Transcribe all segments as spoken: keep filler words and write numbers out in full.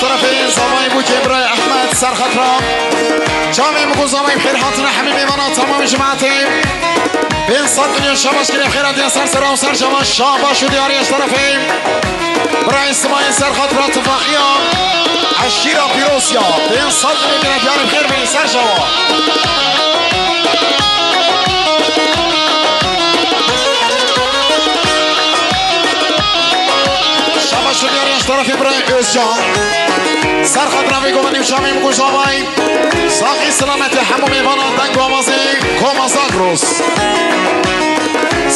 Terefê zavayê bûkê birayê Ehmed Serxetram. Çavê min ku zavayê xêr hatine hemî mêvana tamamê cemaetê. Pênc sed milyon şabaş kirê xêra diya ser sera û ser çavan şabaş û diyarî ji terefê birayê Simayê Serxetram tifaqiya eşîra Pîrosiya. Pênc sed milyon kirê diyarî xêr bê ser çavan. Şabaş û diyarî ji terefê birayê Özcan. Serxetram vê govendî û çavê min ku zavayê. Saxî selametê hemû mêvanan deng û awazê Koma Zagros.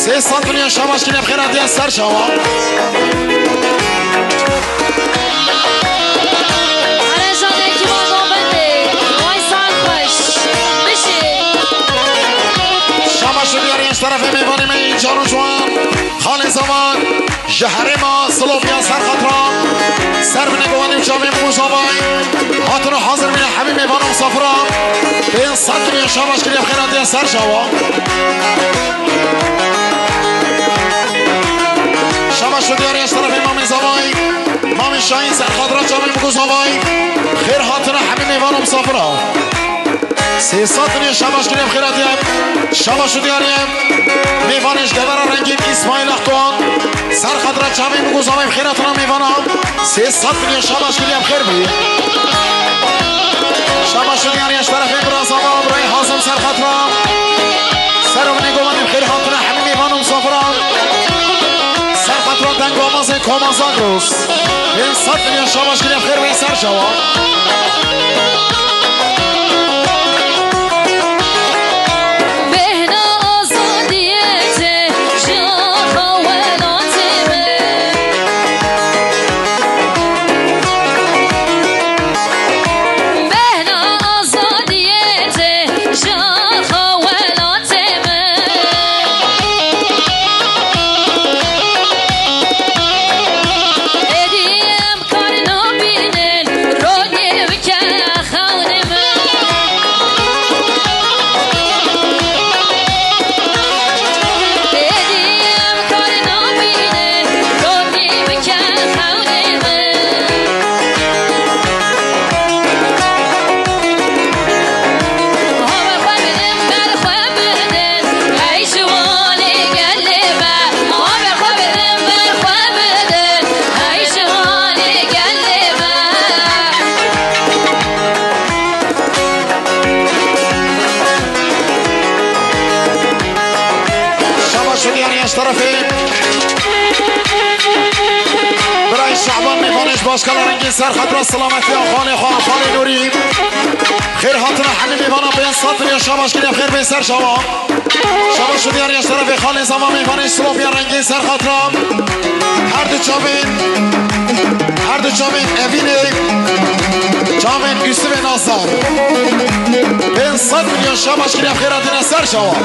Sê sed milyon şabaş kirê xêra diya ser çavan. Hele canekî ma govendê. Vay sar xweş. Bişê. Şabaş û diyarî ji terefê mêvanê me yî can û ciwan. Xalê Zaman. Ji herêma Silopiya Serxetram. Ser binê govendî û çavê min ku zavayê. Hatin û hazir bîne hemî mêvan û misafiran. Pênc sed milyon şabaş kirê xêra diya ser çavan. Şabaş û diyarî ji terefê Mamê Zavayê. Mamê Şahîn Serxetram çavê min ku zavayê. Xêr hatine hemî mêvan û misafiran. Sê sed milyon şabaş kirê xêra diya. Şabaş û diyarî. Mêvanê ji devera rengîn Îsmaîl Akdoğan. Serxetram çavê min ku zavayê xêra tuna mêvana. Sê sed milyon şabaş kirê em xêr bû. Şabaş û diyarî ji terefê bira Zava, birayê Hazim Serxetram. Ser û binê govendê xêr hatine hemî mêvan û misafiran. Serxetram deng û awazê Koma Zagros. Pênc sed milyon şabaş kirê em xêr bê ser çavan. Bêhna azadiyê te ji axa welatê me. Bêhna azadiyê te ji axa welatê me. Êdî em kar nabînin, ronî bike xewnê min. Êdî em kar nabînin, ronî bike xewnê min. Haber xwe bidin, ber xwe bidin, ey ciwanê gelê me. Haber xwe bidin, ber xwe bidin, ey ciwanê gelê me. Şabaş û diyarî ji terefê birayê Şaban, mêvanê ji Başkala Rengîn Serxetram, selametiya xalê xwe, xalê Nûrî. Xêr hatine hemî mêvana, pênc sed milyon şabaş kirê em xêr bê ser çavan. Şabaş û diyarî ji terefê xalê Zaman, mêvanê ji Silopiya Rengîn Serxetram. Her du çavên, her du çavên Evînê, çavên Yusufê Nasar. Pênc sed milyon şabaş kirê em xêra dine ser çavan.